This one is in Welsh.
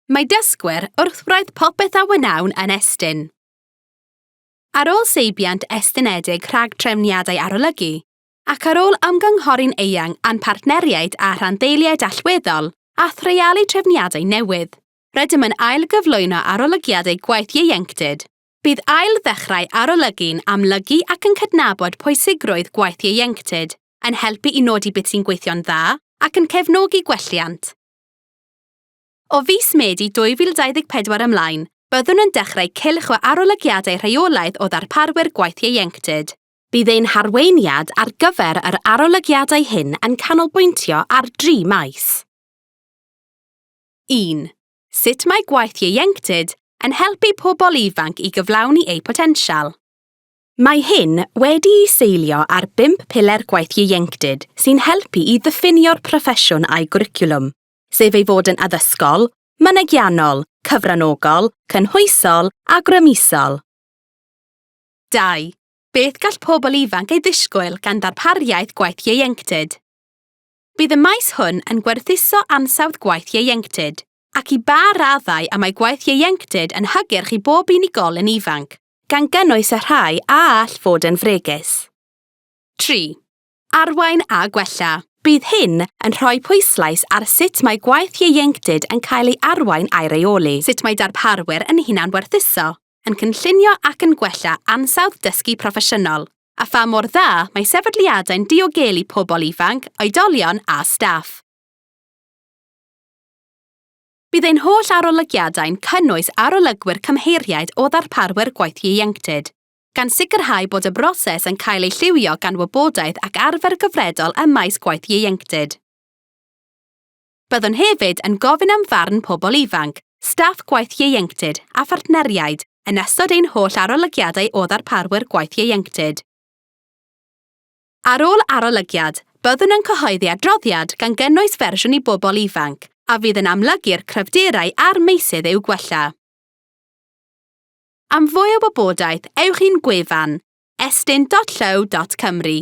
Mae dysgwyr wrth wraidd popeth a wnawn yn Estyn. Ar ôl seibiant estynedig rhag trefniadau arolygu, ac ar ôl ymgynghori'n eang â'n partneriaid a rhanddeiliaid allweddol a threialu trefniadau newydd, rydym yn ail-gyflwyno arolygiadau gwaith ieuenctid. Bydd ail-ddechrau arolygu'n amlygu ac yn cydnabod pwysigrwydd gwaith ieuenctid, yn helpu i nodi beth sy'n gweithio'n dda ac yn cefnogi gwelliant. O fis Medi 2024 ymlaen, byddwn yn dechrau cylch o arolygiadau rheolaidd o ddarparwyr gwaith ieuenctid. Bydd ein harweiniad ar gyfer yr arolygiadau hyn yn canolbwyntio ar dri maes. 1. Sut mae gwaith ieuenctid yn helpu pobl ifanc i gyflawni eu potensial? Mae hyn wedi'i seilio ar bump piler gwaith ieuenctid sy'n helpu i ddiffinio'r proffesiwn a'i gwricwlwm, sef ei fod yn addysgol, mynegiannol, cyfranogol, cynhwysol a grymusol. 2. Beth gall pobl ifanc ei ddisgwyl gan ddarpariaeth gwaith ieuenctid? Bydd y maes hwn yn gwerthuso ansawdd gwaith ieuenctid, ac i ba raddau y mae gwaith ieuenctid yn hygyrch i bob unigolyn ifanc, gan gynnwys y rhai a all fod yn fregus. 3. Arwain a gwella. Bydd hyn yn rhoi pwyslais ar sut mae gwaith ieuenctid yn cael ei arwain a'i reoli, sut mae darparwyr yn hunanwerthuso, yn cynllunio ac yn gwella ansawdd dysgu proffesiynol, a pha mor dda mae sefydliadau'n diogelu pobl ifanc, oedolion a staff. Bydd ein holl arolygiadau'n cynnwys arolygwyr cymheiriaid o ddarparwyr gwaith ieuenctid, gan sicrhau bod y broses yn cael ei lliwio gan wybodaeth ac arfer gyfredol ym maes gwaith ieuenctid. Byddwn hefyd yn gofyn am farn pobl ifanc, staff gwaith ieuenctid a phartneriaid yn ystod ein holl arolygiadau o ddarparwyr gwaith ieuenctid. Ar ôl arolygiad, byddwn yn cyhoeddi adroddiad gan gynnwys fersiwn i bobl ifanc, a fydd yn amlygu'r cryfderau a'r meysydd i'w gwella. Am fwy o wybodaeth, ewch i'n gwefan, estyn.llyw.cymru.